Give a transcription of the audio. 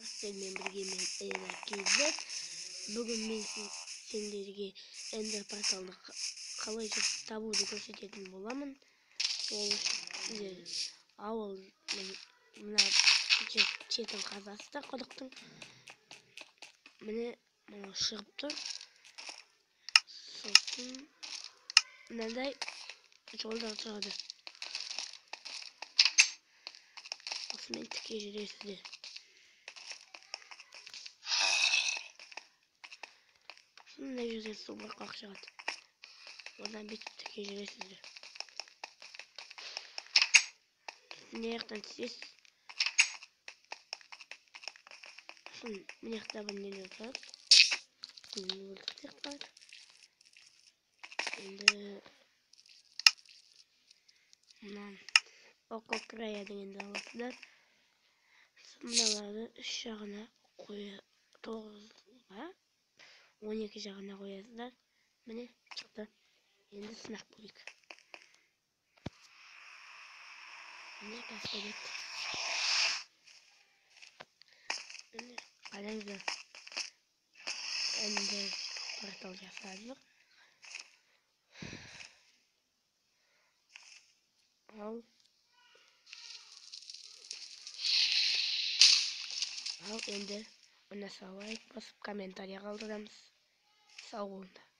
Сіздермен бірге мен Эра KZ. Бүгін мен сендерге Эндер порталды қалай табуды көрсететін боламын. Ол үшін сіздер ауыл мына шетін қазасыздар құдықтың. Міне мынау шығып тұр. Сосын мынандай жолдар тұрады. Осымен тіке жүресіздер. Мына жерде су бұрқақ шығады. Одан бүйтіп тіке жүресіздер. Мына жақтан түсесіз. Сосын мына жақта бір нелер тұрады. Өлтірсек болады. Енді мынаны око края дегенді аласыздар. Мыналарды үш жағына қоя, тоғызға, 12 жағына қоясыздар. Міне шықты. Енді сынақ көрейік. Міне кастолет. Міне қараңыздар. Енді портал жасадық. Ал енді ұнаса лайк басып комментарий қалдырамыз. Сау болыңдар.